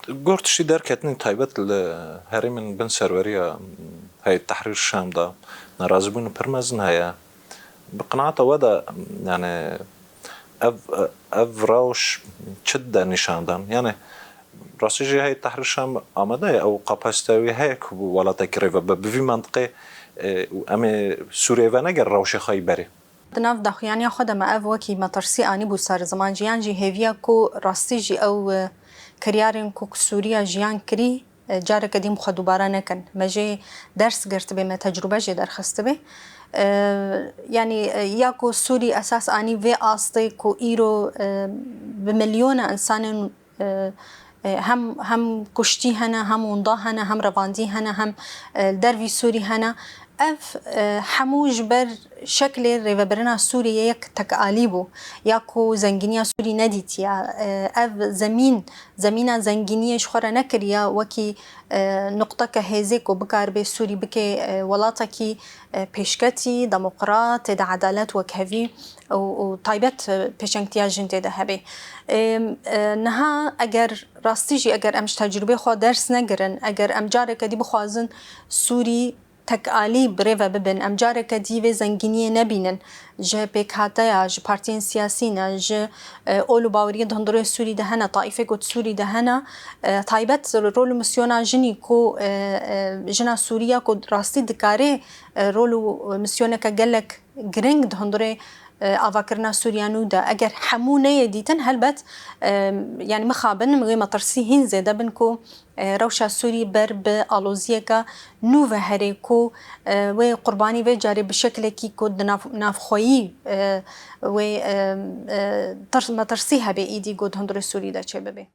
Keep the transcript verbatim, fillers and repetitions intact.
Gor tiştî derketinî taybet li herêmên bin serweriya Heyet Tehrîr Şam de nerazîbûn pir mezin heye. Bi qenaeta we de, yani, ev, ev rewş çi dide nîşandan? Yani, rastî jî Heyet Tehrîr Şam amade ye, ew kapasite wî heye ku welatekî rêve be. Bi vî mentiqê, e, û em ê Sûriyê venegerin rewşê xwe yî berê. Di nav daxuyaniya xwe de me ev wekî metirsî anîbû ser ziman jî, yan jî hêviya ku rastî jî ew, e, kiryarên ku Sûriya jiyan kirî, e, careke dî xwe dubare nekin. Me jê ders girtibê, me tecrûbe jê derxistibê. E, yanî, e, ya ku Sûrî esas anî vê astê ku îro, e, bi milyona insanên, e, e, hem, hem kuştî hene, hem winda hene, hem revandî hene, hem, e, li dervî Sûrî hene. Ev, e, hemû ji ber şeklê rêvebirina Sûriyê yek tekalî bû, ya ku zenginiya Sûrî nedîtiye. E, ev zemîn, zemîna zenginiyê ji xwe re nekiriye wekî, e, nuqteke hêzê ku bikaribe Sûrî bike, e, welatekî, e, pêşketî, demokrat, tê de edalet, wekhevî û, û taybet, e, pêşengtiya jin tê de hebe. E, e, niha eger rastî jî, eger em ji tecrûbê xwe ders negirin, eger em careke dî bixwazin Sûrî tekalî bi rê ve bibin, em careke dî vê zenginiyê nebînin. Ji pêkhateya, ji partiyên siyasî ne, ji, e, ol û baweriyê di hundirê Sûrî de hene, taîfê ku di Sûrî de hene, e, taybet rol û misyona jinî ku, e, e, jina Sûrî ya ku rastî dikare, e, rol û misyoneke gelek giring di hundirê, e, avakirina Sûriya nû de. Eger hemû neyê dîtin, helbet, e, yanî mixabin, wê metirsî hîn zêde bin ku, e, rewşa Sûrî ber bi aloziyeke nû ve herê ku, e, wê qurbanî vê carê bi şeklekî ku di nav-, navxweyî, e, wê, e, e, tirs-, metirsî hebe îdî ku di hundirê Sûrî de çêbibe.